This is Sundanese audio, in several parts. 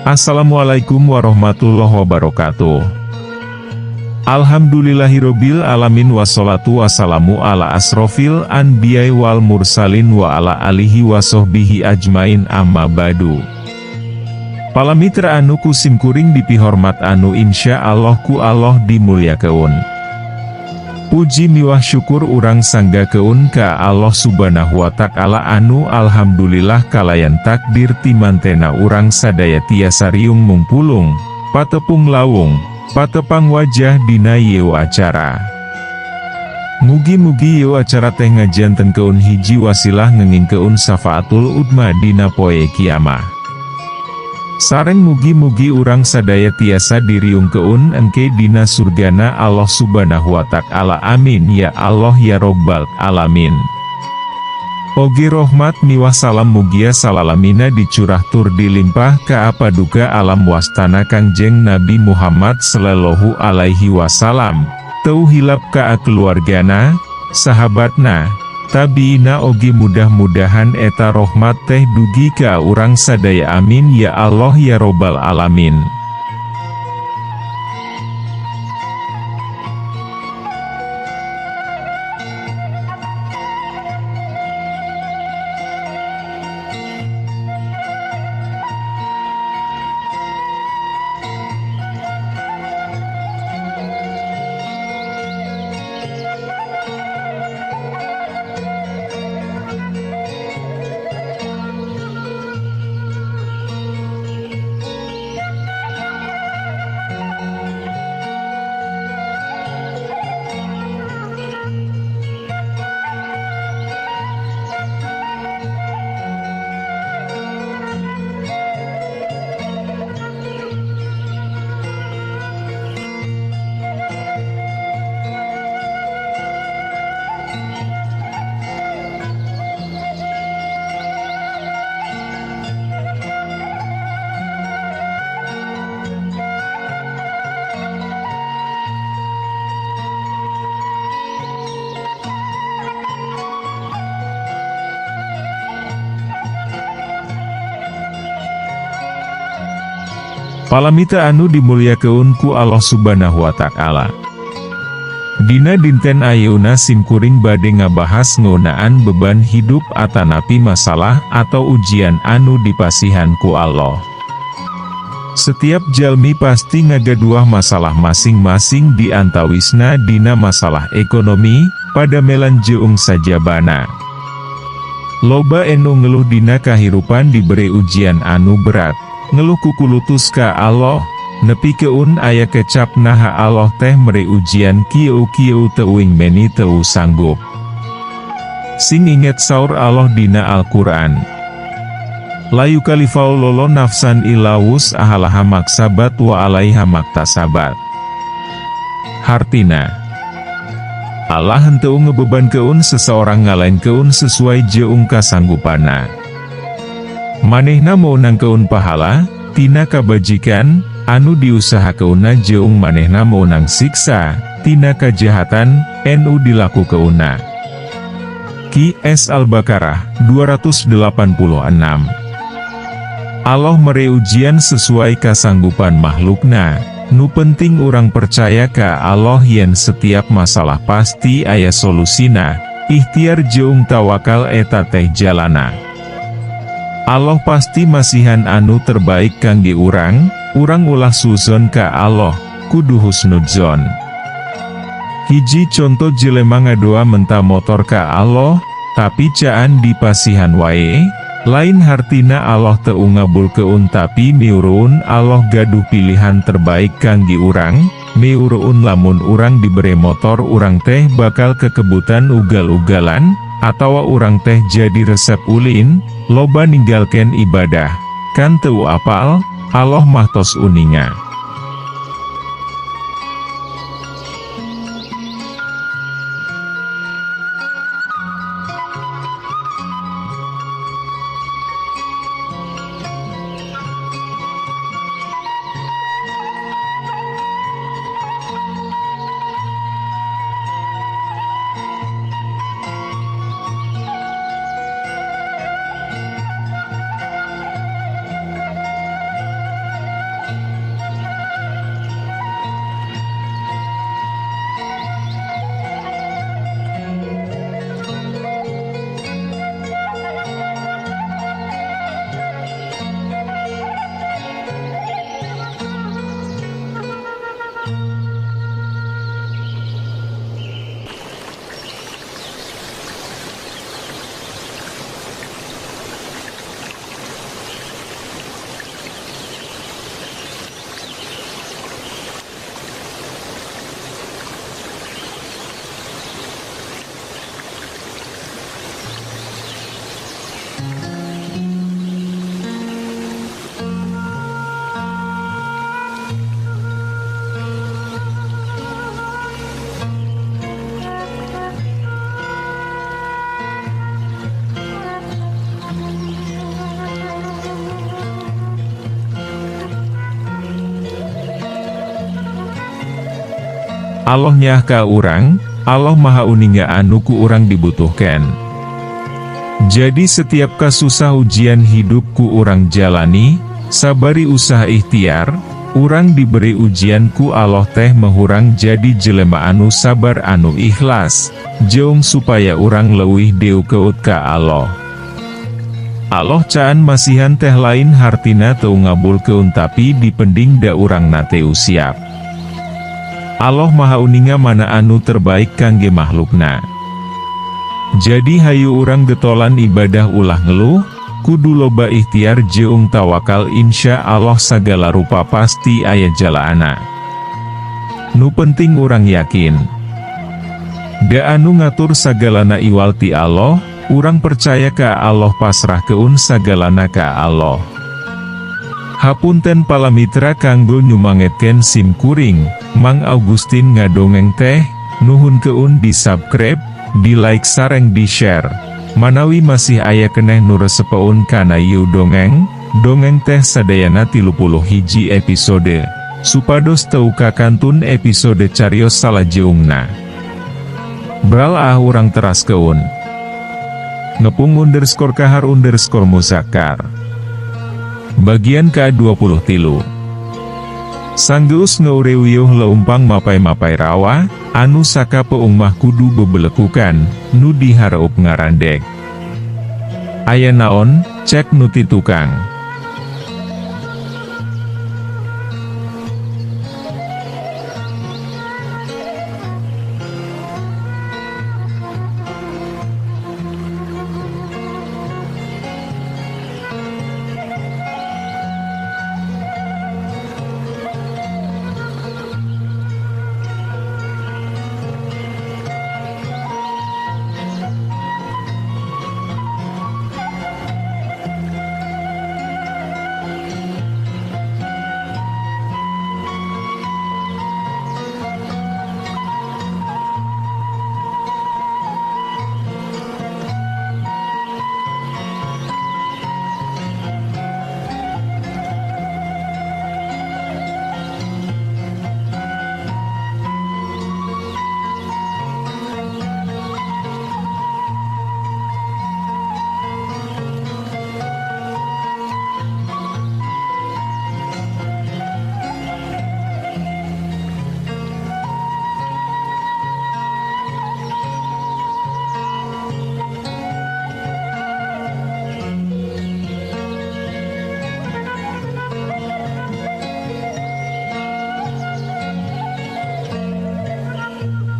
Assalamualaikum warahmatullahi wabarakatuh. Alhamdulillahirobbil alamin, wassalatu wassalamu ala asrofil anbiya'i wal mursalin wa ala alihi wasohbihi ajmain, amma ba'du. Para mitra anu ku simkuring dipihormat, anu insya Allah ku Allah dimulyakeun. Puji miwah syukur urang sanggakeun ka Allah Subhanahu wa Ta'ala, anu alhamdulillah kalayan takdir timantena urang sadaya tiasa riung mungpulung, patepung lawung, patepang wajah dina ieu acara. Mugi-mugi ieu acara teh ngajantenkeun hiji wasilah ngengingkeun safaatul udma dina poe kiamah. Sareng mugi-mugi urang sadaya tiasa diriungkeun engke dina surgana Allah Subhanahu wa Ta'ala, amin ya Allah ya Robbal alamin. Oge rohmat miwah salam mugia salalamina dicurah tur dilimpah ka paduka alam wastana Kangjeng Nabi Muhammad sallallahu alaihi wasallam, teu hilap ka keluargana, sahabatna, tabiina, oge mudah-mudahan eta rohmat teh dugi ka urang sadaya, amin ya Allah ya Robbal alamin. Para mitra anu dimulyakeun ku Allah Subhanahu wa Ta'ala. Dina dinten ayeuna simkuring bade ngabahas ngeunaan beban hidup atanapi masalah atau ujian anu dipasihan ku Allah. Setiap jalmi pasti ngagaduah masalah masing-masing, di antawisna dina masalah ekonomi, padamelan jeung sajabana. Loba enu ngeluh dina kahirupan diberi ujian anu berat, ngeluh kukulutus ka Allah, nepikeun aya kecap, "Naha Allah teh mere ujian kieu-kieu, teuing meni teu sanggup." Sing inget saur Allah dina Al-Quran. La yukallifullahu nafsan illa wus'aha, laha maksabat wa alaiha maktasabat. Hartina, Allah henteu ngebebankeun seseorang ngalainkeun sesuai jeung kasanggupana. Manehna meunangkeun pahala tina kabajikan anu diusahakeunna jeung manehna meunang siksa tina kajahatan nu dilakukeunna. Qs Al-Baqarah 286. Allah mere ujian sesuai kasanggupan makhlukna. Nu penting urang percaya ka Allah yen setiap masalah pasti aya solusina, ikhtiar jeung tawakal eta teh jalana. Allah pasti masihan anu terbaik kangge urang, urang ulah suuzon ka Allah, kudu husnudzon. Hiji conto, jelema ngadoa menta motor ka Allah, tapi caan dipasihan wae, lain hartina Allah teu ngabulkeun, tapi miuruun Allah gaduh pilihan terbaik kangge urang, miuruun lamun urang dibere motor urang teh bakal kekebutan ugal-ugalan, atawa urang teh jadi resep ulin, loba ninggalkeun ibadah, kan teu apal, Allah mah tos uninga. Allah nyaah ka urang, Allah maha uninga anu ku urang dibutuhkan. Jadi setiap kasusah ujian hidup ku urang jalani, sabari usaha ikhtiar, urang diberi ujian ku Allah teh meh urang jadi jelema anu sabar anu ikhlas, jeung supaya urang leuwih deukeut ka Allah. Allah caan masihan teh lain hartina teu ngabulkeun, tapi dipending da urangna teu siap. Allah maha uninga mana anu terbaik kangge makhlukna. Jadi hayu urang getolan ibadah, ulah ngeluh, kudu loba ikhtiar jeung tawakal, insya Allah sagala rupa pasti aya jalanna. Nu penting urang yakin. Da anu ngatur sagalana iwal ti Allah, urang percaya ka Allah, pasrahkeun sagalana ka Allah. Hapunten palamitra kanggo nyumangetkeun sim kuring, Mang Augustin ngadongeng teh, nuhunkeun di subscribe, di like sareng di share. Manawi masih aya keneh nu resepeun kana ieu dongeng, dongeng teh sadayana 31 episode, supados teu kakantun episode carios salajengna. Bral ah, urang teraskeun. Ngepung_kahar_muzakkar. Bagian ke-23. Sanggeus ngeureuyeuh leumpang mapay-mapay rawa, anu sakapeung mah kudu bebelekukan, nu dihareup ngarandeg. "Aya naon?" cek nu ti tukang.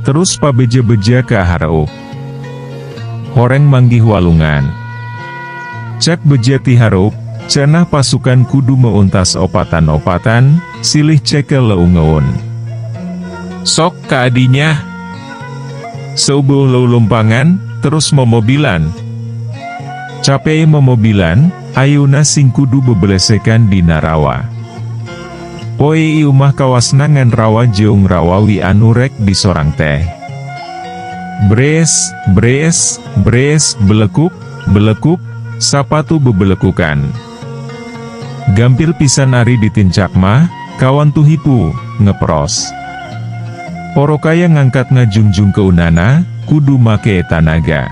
Terus pabeja-beja ka hareup. "Horeng manggih walungan," cek beja ti hareup, "cenah pasukan kudu meuntas opatan-opatan, silih cekel leungeun. Sok ka adinya." Seueuh lulumpangan, terus momobilan. Capek momobilan, ayeuna sing kudu bebelesekan dina rawa. Poe ieu mah kawasna ngan rawa jeung rawawi anu rek disorang teh. Bres, bres, bres, belekuk, belekuk, sapatu bebelekukan. Gampil pisan ari ditincak mah, kawantu hipu, ngepros. Porokaya ngangkat ngajungjung keunana, kudu make tanaga.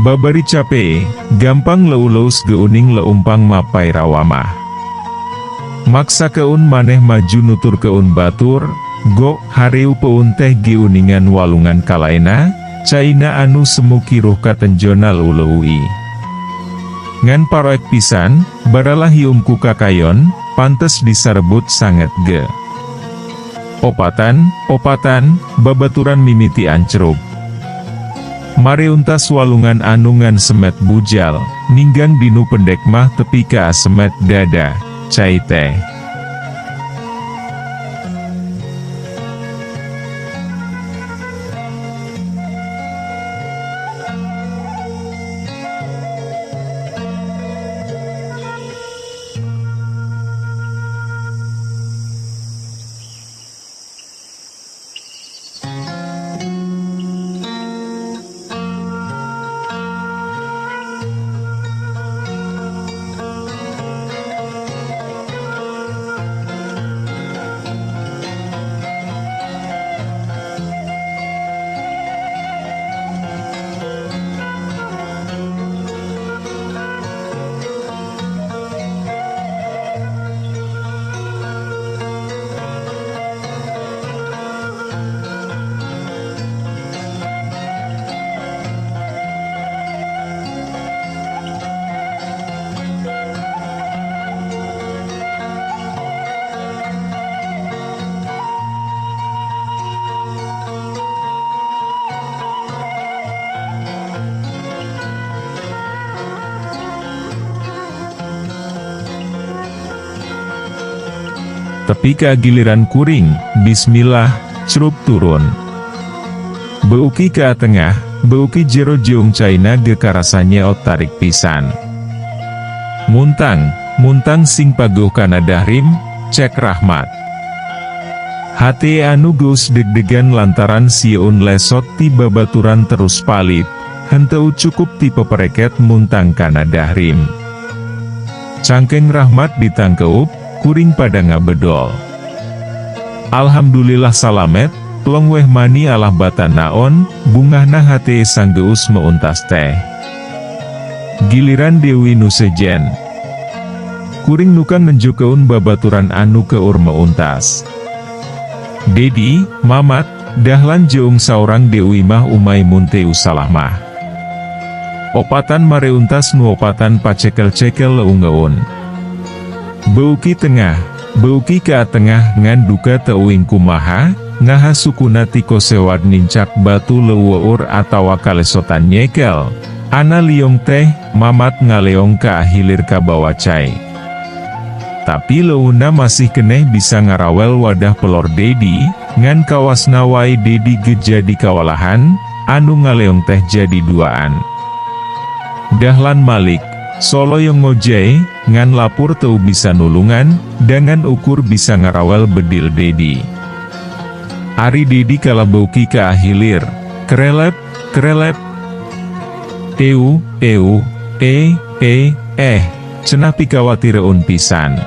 Babari cape, gampang leuleus geuning leumpang mapay rawa mah. Maksakeun maneh maju nuturkeun batur, go, hareu peun teh geuningan walungan kalaena, caina anu semu kiruh katenjona leuleui. Ngan paroek pisan, baralah hium ku kakayon, pantes disarebut sanget ge. Opatan, opatan, babaturan mimiti ancrub. Mareuntas walungan anu ngan semet bujal, ninggang dinu pendek mah tepi ka semet dada, cai teh. Tapi ka giliran kuring, bismillah, crup turun. Beuki ka tengah, beuki jero jeung caina ge karasa nyeot tarik pisan. Muntang, muntang sing paguh kana dahrim, cek Rahmat. Hate anu geus deg-degan lantaran sieun lesot ti babaturan terus palit, henteu cukup ti pepereket muntang kana dahrim. Cangkeng Rahmat ditangkeup, kuring pada ngabedol. Alhamdulillah salamet, plong weh mani alah batan naon, bungahna hate sanggeus meuntas teh. Giliran Dewi nu sejen. Kuring nukang nenjokeun babaturan anu keur meuntas. Dedi, Mamat, Dahlan jeung saurang Dewi mah umai mun teu salah mah. Opatan mareuntas nu opatan pacekel-cekel leungeun. Beuki tengah, beuki ka tengah ngan duka teuing kumaha, ngaha sukuna tiko sewad nincak batu leueur atawa kalesotan nyekel. Ana liong teh, Mamat ngaleong ka hilir kabawa cai. Tapi leuna masih keneh bisa ngarawel wadah pelor Dedi, ngan kawasna wae Dedi ge jadi kawalahan, anu ngaleong teh jadi duaan. Dahlan Malik, soloyong ngojay, ngan lapur teu bisa nulungan, dangan ukur bisa ngarawel bedil Dedi. Ari Dedi kalah beuki ka hilir, kerelep, kerelep. Eu, eu, e, e, eh, cenah pikawatireun pisan.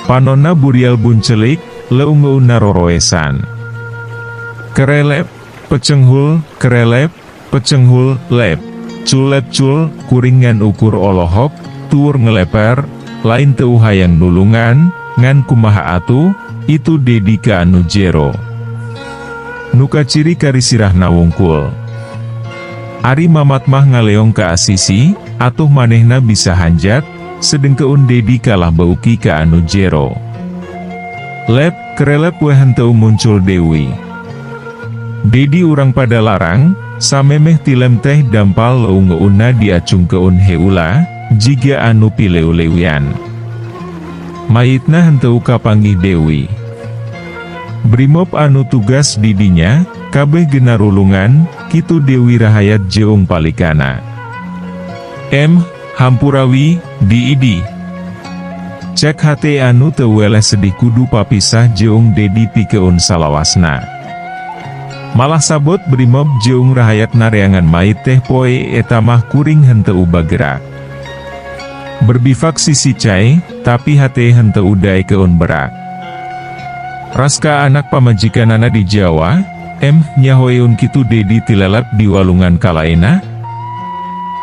Panonna burial buncelik, leungeunna roroesan. Kerelep, pecenghul, kerelep, pecenghul, lep, culep cul, kuring ngan ukur olohok, tuur ngeleper, lain teu hayang nulungan, ngan kumaha atuh, itu Dedi ka anu jero. Nu kaciri karisirahna wungkul. Ari Mamat mah ngaleong ka asisi, atuh manehna bisa hanjat, sedengkeun Dedi kalah beuki ka anu jero. Lep, kerelep weh henteu muncul Dewi. Dedi urang pada larang, samemeh tilem teh dampal leungeunna diacungkeun heula, jiga anu pileu-leuyan. Mayitna henteu kapanggih Dewi. Brimob anu tugas didinya, kabeh genarulungan, kitu Dewi Rahayat jeung palikana. M, hampurawi, diidi. Cek hate anu teu weleh sedih kudu papisah jeung Dedi pikeun salawasna. Malah sabot Brimob jeung Rahayat nareangan mayit teh poe eta mah kuring henteu bagerak. Berbivak sisi cai, tapi hate henteu daekeun berak. Raska anak pamajikanana di Jawa, M, nyahoeun kitu Dedi tilelep di walungan kalaena.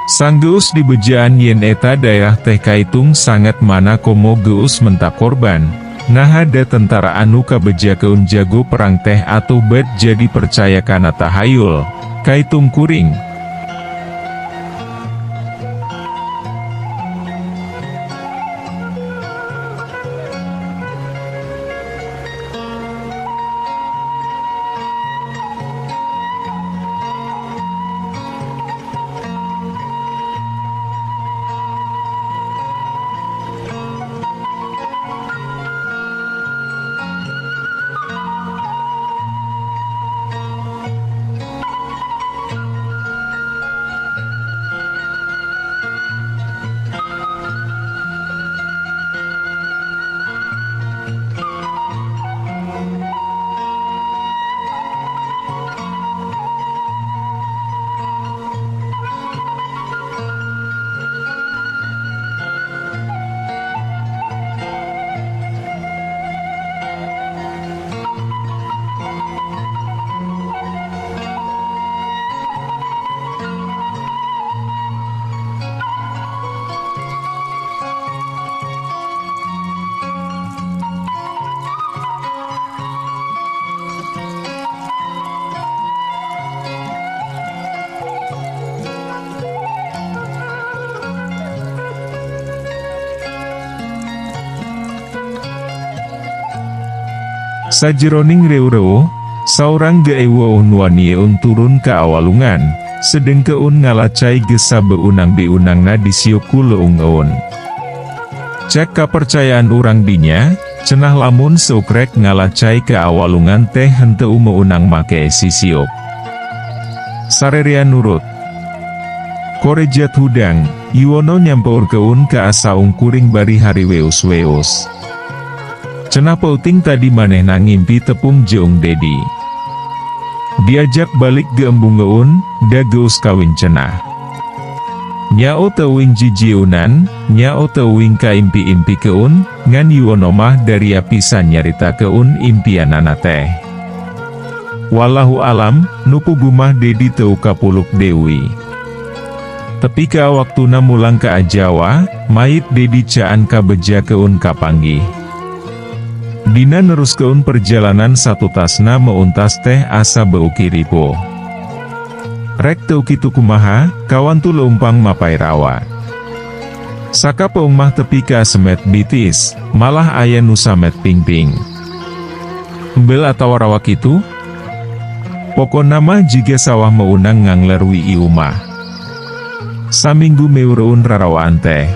Sanggeus dibejaan yen eta daerah teh kaitung sangat mana komo geus menta korban, naha da tentara anu kabejakeun jago perang teh atuh bet jadi percaya kana tahayul, kaitung kuring. Sajeroning reureuh, saurang geeweuh nuanieun turun ka awalungan, sedengkeun ngala cai geus sabeunang-beunangna disiuk ku leungeun. Cek kapercayaan urang dinya, cenah lamun seukrek ngala cai ka awalungan teh henteu meunang make sisiuk. Sarerea nurut. Korejat hudang, Yuwono nyampeurkeun ka saung kuring bari hariweus-weus. Cenah peuting tadi manehna ngimpi tepung jeung Dedi. Diajak balik ge embungeun, da geus kawin cenah. Nyao teuing jijieunan, nyao teuing kaimpi-impikeun, ngan Yuwono mah daria pisan nyaritakeun impianana teh. Wallahu alam, nu puguh mah Dedi teu kapuluk deui. Tepi ka waktuna mulang ka Jawa, mayit Dedi caan kabejakeun kapanggih. Dina neruskeun perjalanan satutasna meuntas teh asa beuki ripuh. Rek teu kitu kumaha, kawantu leumpang mapai rawa. Sakapeung mah tepi ka semet bitis, malah aya nu samet pingping. Embel atawa rawa kitu? Pokona mah jiga sawah meunang ngangler wi imah. Saminggu meureun rarawaan teh.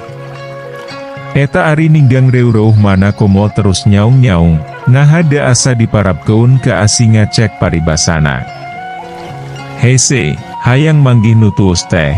Eta ari ninggang reureuh mana komo terus nyaung-nyaung, naha da asa diparabkeun ka asinga cek paribasana. Hese, hayang manggih nu tuus teh.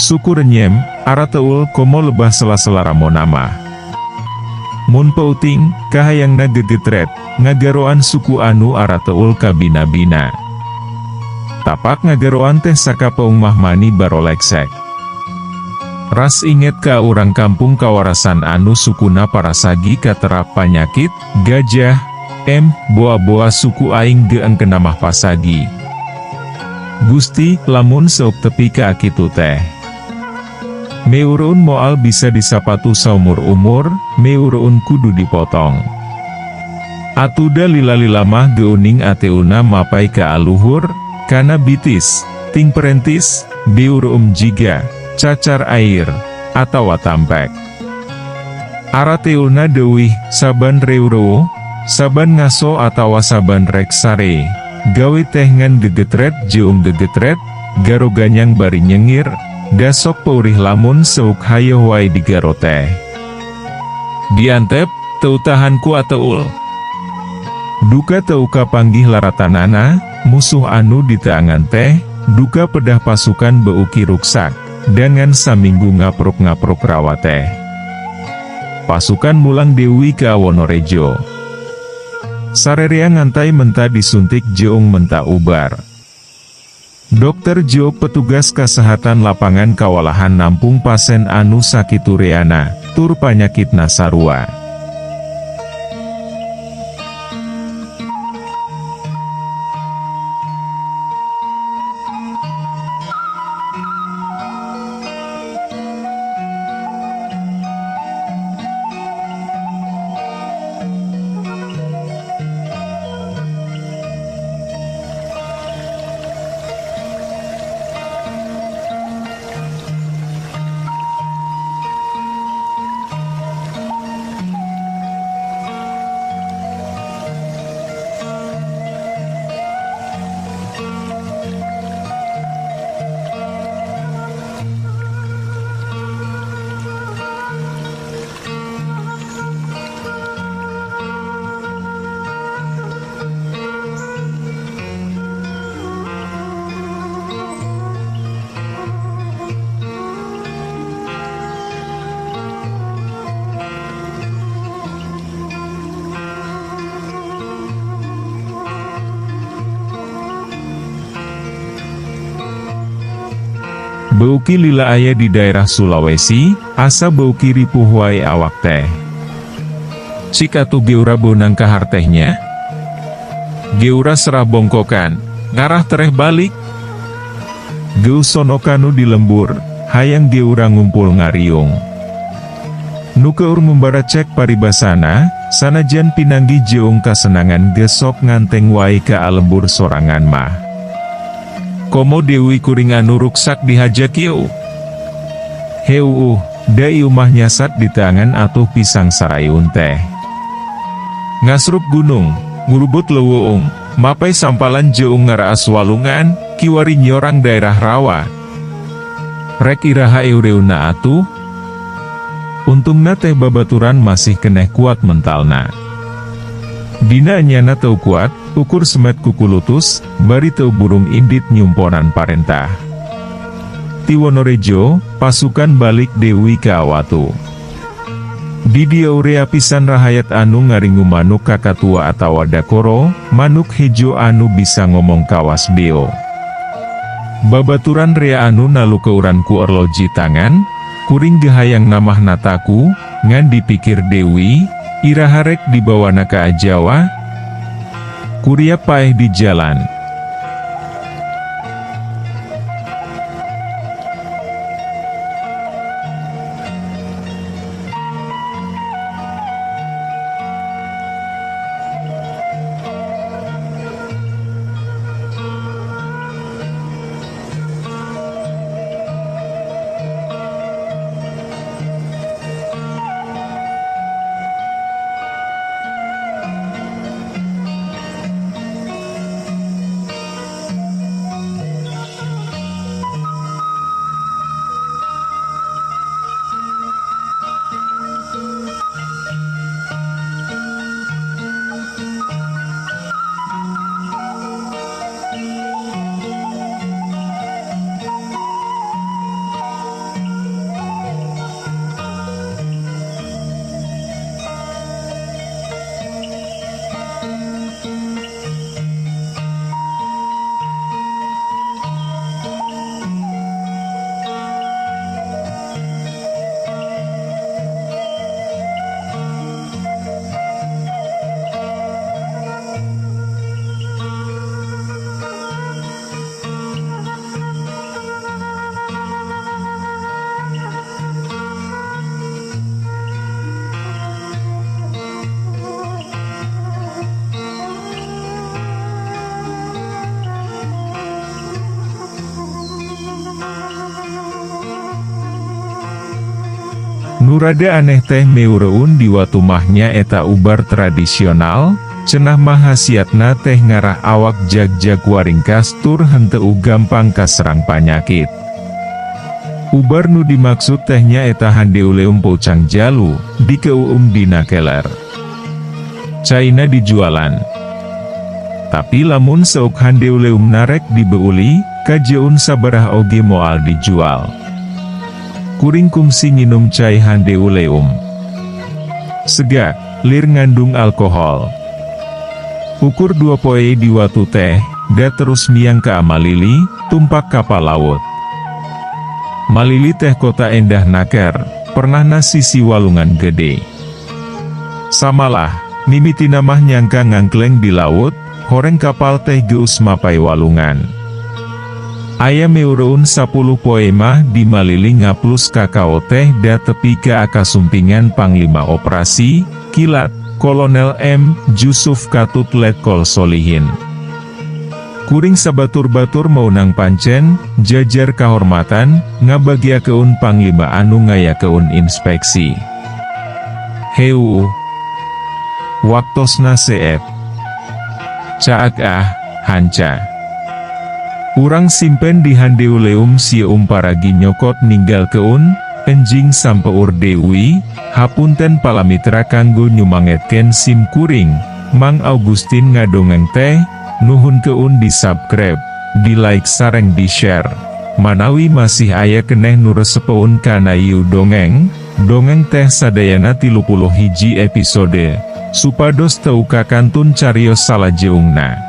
Suku renyem, arateul komo lebah sela-sela ramona mah. Mun peuting, kahayangna gegetret, ngagaroan suku anu arateul kabina-bina. Tapak ngagaroan teh sakapeung mah mani baroleksek. Ras inget ka urang kampung kawarasan anu sukuna parasagi katerap panyakit, gajah, boa-boa suku aing ge engkena mah pasagi. Gusti, lamun seuk tepi ka akitu teh. Meureun moal bisa disapatu saumur-umur, meureun kudu dipotong. Atuda lila-lila mah geuning ateuna mapai ka aluhur, kana bitis, ting perentis, beureum jiga, cacar air, atawa tampek. Arateulna deuih, saban reureuh, saban ngaso atawa saban rek sare, gawe teh ngan gegetret jeung gegetret, garoganyang bari nyengir, dasok peurih lamun seuk hayoh wae digaro teh. Diantep, teu tahan ku ateul. Duka teu kapanggih laratanana, musuh anu diteangan teh, duka pedah pasukan beuki ruksak, dengan saminggu ngapruk-ngapruk rawa teh. Pasukan mulang deui ka Wonorejo. Sarerea ngantai menta disuntik jeung menta ubar. Dokter Job petugas kesehatan lapangan kawalahan nampung pasien anu sakitureana, tur panyakitna sarua. Beuki lila aya di daerah Sulawesi, asa beuki ripuh wae awak teh. Cik atuh geura beunang kahar teh nya. Geura serah bongkokan, ngarah tereh balik. Geus sono kanu di lembur, hayang geura ngumpul ngariung. Nu keur ngumbara cek paribasana, sanajan pinanggih jeung kasenangan ge sok nganteng wae ka lembur sorangan mah. Komo deui kuring anu ruksak dihaja kieu. Heuuh, da ieu mah nyasat di tangan atuh pisang sarayun teh. Ngasrup gunung, ngurubut leuweung, mapai sampalan jeung ngaraas walungan, kiwari nyorang daerah rawa. Rek iraha eureunna atuh? Untungna teh babaturan masih keneh kuat mentalna. Dina enyana teu kuat, ukur semet kukulutus, bari teu burung indit nyumponan parentah. Ti Wonorejo, pasukan balik deui ka Watu. Di dieu rea pisan rahayat anu ngaringu manuk kakatua atawa dakoro, manuk hejo anu bisa ngomong kawas beo. Babaturan rea anu nalukeuran ku orloji tangan, kuring ge hayang namah nataku, ngan dipikir deui, iraha rek dibawana ka Jawa? Kuriap paeh di jalan. Nu rada aneh teh meureun di watu mah nyaeta ubar tradisional, cenah mah hasiatna teh ngarah awak jag-jag waringkas tur henteu gampang kaserang panyakit. Ubar nu dimaksud teh nyaeta handeuleum peucang jalu, dikeueum dina keler. Caina dijualan. Tapi lamun seuk handeuleum narek dibeuli, kajeun sabaraha oge moal dijual. Kuring kungsi nginum cai handeuleum. Segak, lir ngandung alkohol. Ukur 2 poe di watu teh, da terus miang ke Amalili, tumpak kapal laut. Malili teh kota endah naker, pernahna sisi walungan gede. Samalah, mimitina mah nyangka ngangkleng di laut, horeng kapal teh geus mapai walungan. Aya meureun 10 poe mah di Malili ngaplus kakao teh da tepi ka akasumpingan Panglima Operasi, Kilat, Kolonel M. Jusuf Katut Letkol Solihin. Kuring sabatur-batur meunang pancen, jajar kahormatan, ngabagiakeun Panglima anu ngayakeun inspeksi. Heu. Waktosna seep. Caak ah, hanca. Urang simpen di handeuleum sieum paragi nyokot ninggalkeun, enjing sampeur deui, hapunten palamitra kanggo nyumangetkeun sim kuring, Mang Augustin ngadongeng teh, nuhunkeun di subscribe, di like sareng di share. Manawi masih aya keneh nu resepeun kana ieu dongeng, dongeng teh sadayana 31 episode, supados teu kakantun carios salajeungna.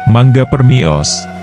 Mangga permios.